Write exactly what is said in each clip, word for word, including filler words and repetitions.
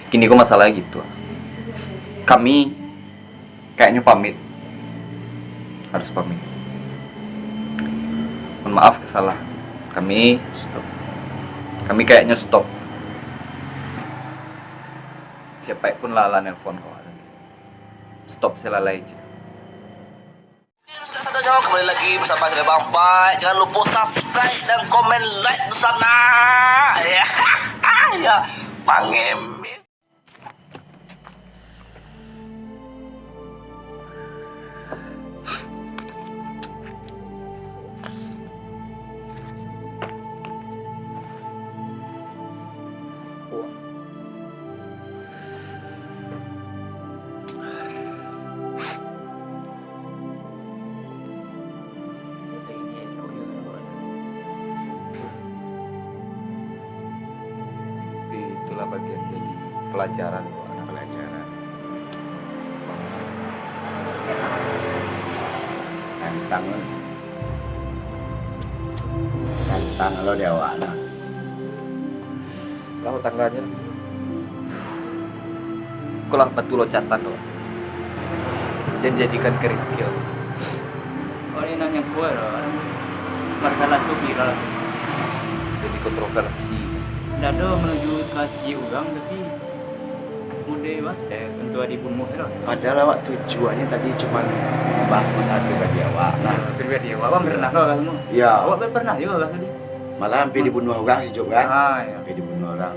Kini ko masalahnya gitu. Kami kayaknya pamit. Harus pamit. Mohon maaf kesalahan. Kami stop. Kami kayaknya stop. Siapa pun lah, lah nelpon kau. Stop selalai je. Kembali lagi bersama saya Bang Pai. Jangan lupa subscribe dan komen like di sana. Ya. Ya. Pangemis. Tapi itulah bagian dari pelajaran, Pak. Pelajaran. Tantang, tantang lo di awak lah. Lah, tangganyo. Ikolah batu loncatan tu. Jan jadikan kerikil. Orang nan nyangko lah, masalah tu viral. Jadi kontroversi. Ndak ado manuju ka ciek urang, tapi mudah bas, eh, untuak dibunuah tu lah. Padahal awak tujuannya tadi cuma membahas masalah pribadi awak lah. Ya, pribadi awak. Abang pernah lah rasonyo? Ya. Awak pernah juga rasonyo? Malah hampir dibunuh orang sih, Jok, kan? Ah, ya. Hampir dibunuh orang.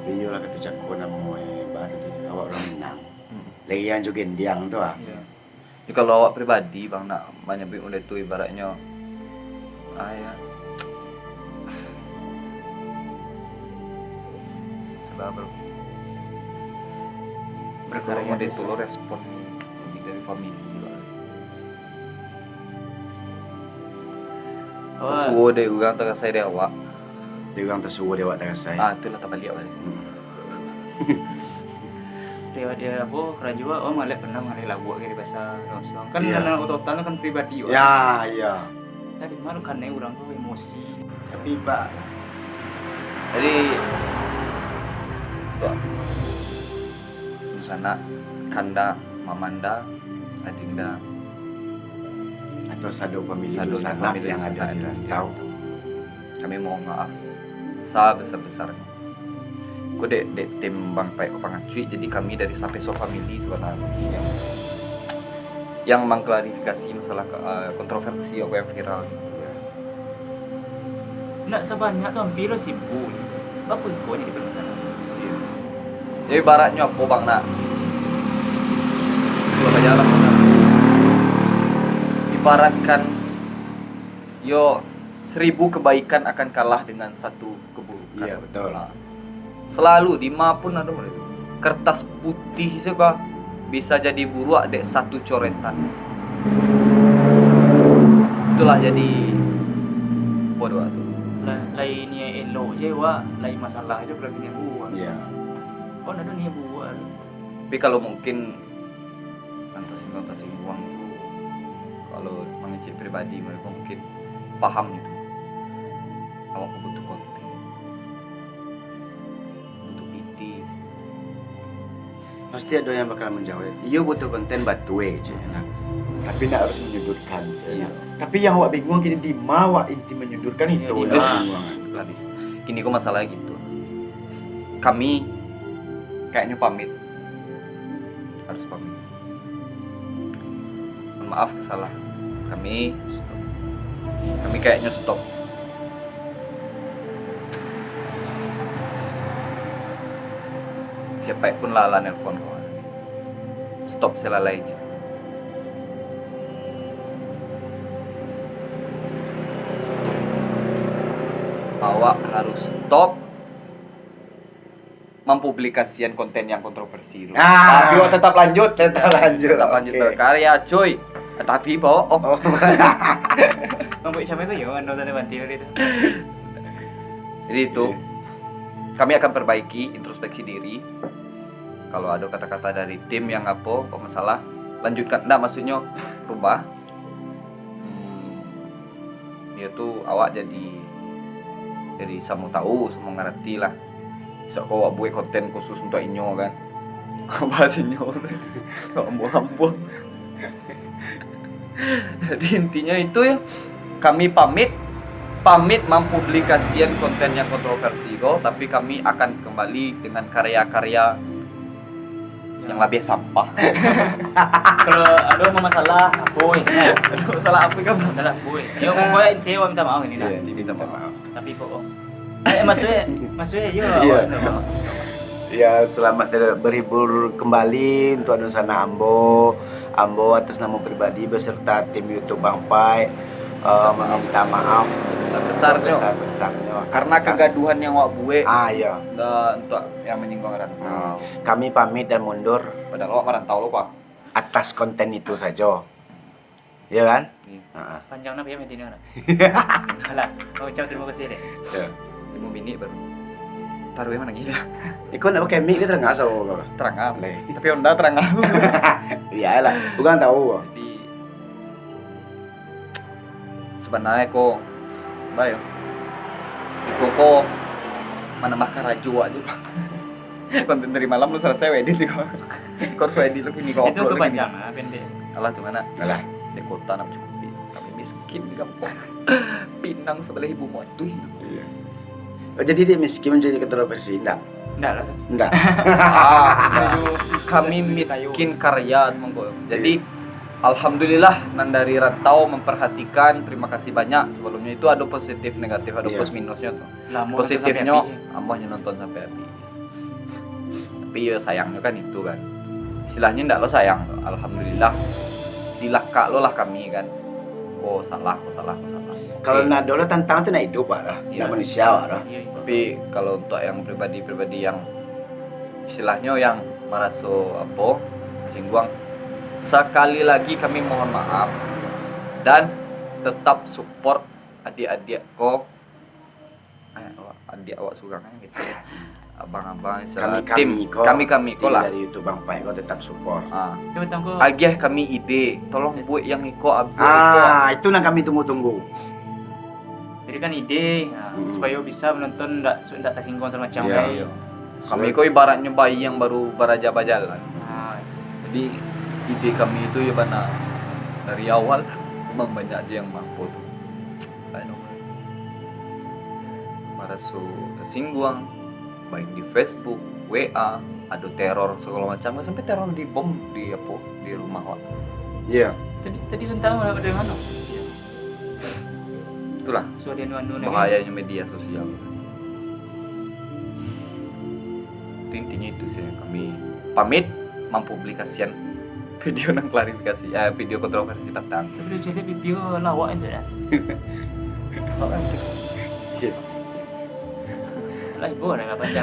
Iyolah, kato cako namo, eh, baru di awak urang Minang. Hmm. Leyang jo gendiang tu ah. Iya. Jadi kalau awak pribadi, Bang, nak manyabuik model tu, ibaratnyo, ah, ya. Sabar, bro. Kalau model tu lo respon dari famili, Bang. Wah. Tasuo dek urang, tarasai dek awak. Dek urang tasuo, dek awak tarasai. Ah, itulah tabaliak baliak. Hmm. Dia, dia apo, karajo awak, oh, malek pernah malek labuak ke di pasar Longsuang. Kan, iya, nan ototan kan pribadi awak. Ya, iya. Tadi malu kanai urang tu emosi. Tapi, Pak, jadi, Pak, dunsanak, kanda, mamanda, sadinda. Atau sado famili, sado dunsanak famili yang ada di rantau. Kami mohon maaf sabesar-besarnyo. Ko dek, dek tim Bang Pai ko pangacuik, jadi kami dari Sapeso Family sabananyo yang, yang mangklarifikasi masalah ka-, eh, kontroversi apo yang viral gitu ya. Ndak sabanyak tu, hampir lah sibu ni. Bapo iko ni diperlukan? Iya. Ya, ibaratnyo apo, Bang, nak? Coba bajalan, Bang, nak. Ibaratkan, yo, seribu kebaikan akan kalah dengan satu keburukan. Iya, betul. Nah, selalu, di ma pun ado model tu. Kertas putih sajo bisa jadi buruak dek satu coretan. Itulah jadi bodoh tu. Lah, lai niaik elok je, wak, lai masalah je, kalau niaik buruak. Iya. Kok ado niaik buruak tu? Tapi kalau mungkin, antah singguang, antah singguang tu, kalau mangecek pribadi, mereka mungkin paham gitu. Awak butuh konten. Butuh P T. Pasti ado yang bakal manjawab, "Iyo, butuh konten, batua," cek, nah. Tapi ndak harus menyudutkan, cek, nah. Iya. Tapi yang awak bingung kini, di ma awak inti menyudutkan itu, iya, yang bingung. Kini ko masalahnya gitu. Kami kayaknya pamit. Harus pamit. Mohon maaf kesalahan. Kami stop. Kami kayaknya stop. Siapa pun lah, lah nelpon kau. Stop selalai je. Awak harus stop mempublikasikan konten yang kontroversi tu. Ah. Tapi awak tetap lanjut. Tetap lanjut. Tetap lanjut. Oke. Berkarya, cuy. Eh, tapi, Bo, oh. Oh. Mambuek sampai tu, yo, ando tadi banti tadi tu. Jadi itu, iya, kami akan perbaiki, introspeksi diri. Kalau ada kata-kata dari tim yang apa, kok masalah, lanjutkan. Ndak, maksudnya, rubah. Hmm. Iyo tu awak jadi, jadi samo tahu, samo ngarati lah. Cak ko awak buek konten khusus untuak inyo kan. Bahas inyo. Ambo-ambo. Jadi intinyo itu ya, kami pamit, pamit mampublikasian konten yang kontroversi ko, tapi kami akan kembali dengan karya-karya yang labiah sampah. Kalau ado masalah, apo ini? Ado masalah apo kan? Masalah apo ini? Yo, pokoknya intinya minta maaf ini lah. Iya, intinya minta maaf. Tapi kok, oh. Eh, maksudnya, maksudnya, yo, iya. Awak minta maaf. Ya, selamat ter-, berhibur kembali untuk anak sanak ambo. Ambo atas nama pribadi beserta tim YouTube Bang Pai, eh, meminta maaf sebesar-besarnyo. Sebesar-besarnyo. Karena atas kegaduhan yang awak buek. Ah, iya. Ndak, untuk yang menyinggung rantau. Hmm. Kami pamit dan mundur. Padahal awak merantau lo, Pak. Atas konten itu sajo. Iya kan? Iya. Heeh. Panjang napa ya, Medina, nak? Alah, mau ucap terima kasih deh. Ya. Limo minit baru. Taruh yang mana gila? Iko nak pakai mic ke terangah sawo ko? Terangah. Leh. Tapi Honda terangah. Iyalah, urang tahu. Jadi, sebenarnya ko, bayo. Iko ko manambah karajo aja. Konten dari malam lu selesai edit iko. Kau harus edit lu kini, kau upload lu kini. Itu kepanjangan, pendek. Alah, tu mana? Alah. Di kota nak cukup. Kami miskin di kampung. Pinang sebelah ibu matuih. Iya. Oh, jadi dia miskin menjadi kontroversi, ndak? Ndak lah. Ndak. Ah, kami miskin karya, teman-teman. Jadi, iya. Alhamdulillah, nan dari rantau memperhatikan, terima kasih banyak. Sebelumnya itu ada positif, negatif, ada plus minusnya tuh. Iya. Positifnyo, amuahnyo nonton sampai habis. Tapi yo sayangnyo kan itu kan. Istilahnyo ndak lo sayang. Alhamdulillah. Dilakak lo lah kami kan. Oh salah, oh salah, oh salah. Kalau ndak ado lo tantang tu ndak iduik, Pak, lah. Iya. Ndak manusia, Pak, lah. Iya, iya. Tapi kalau untuk yang pribadi-pribadi yang istilahnyo yang maraso apo, singguang, sekali lagi kami mohon maaf dan tetap support adik-adik ko, eh, awak, adik awak surang kan gitu. Abang-abang, kami-kami ko, kami-kami ko lah. Dari YouTube Bang Pai ko tetap support. Ah. Agiah kami ide, tolong buek yang iko, agiah iko. Ah, itu nan kami tunggu-tunggu. Jadi kan ide, nah, supaya bisa penonton ndak, ndak tersinggung segala macam kan. Iya. Kami ko ibaratnyo bayi yang baru baraja bajalan. Ah. Jadi ide kami itu ya bana dari awal memang banyak aja yang mampu tu. Aduh. Maraso tersinggung, baik di Facebook, W A, ado teror segala macam, sampai teror di bom di apo, di rumah awak. Iya. Tadi, tadi tentang dari mana? Itulah bahayanyo media sosial. Itu intinyo itu sih, kami pamit mampublikasian video nan klarifikasi, eh, video kontroversi patang. Tapi jadi video lawak aja ya. Iya. Lah, ibu ada apa sih?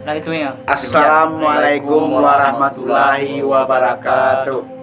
Lah, itu ya. Assalamualaikum warahmatullahi wabarakatuh.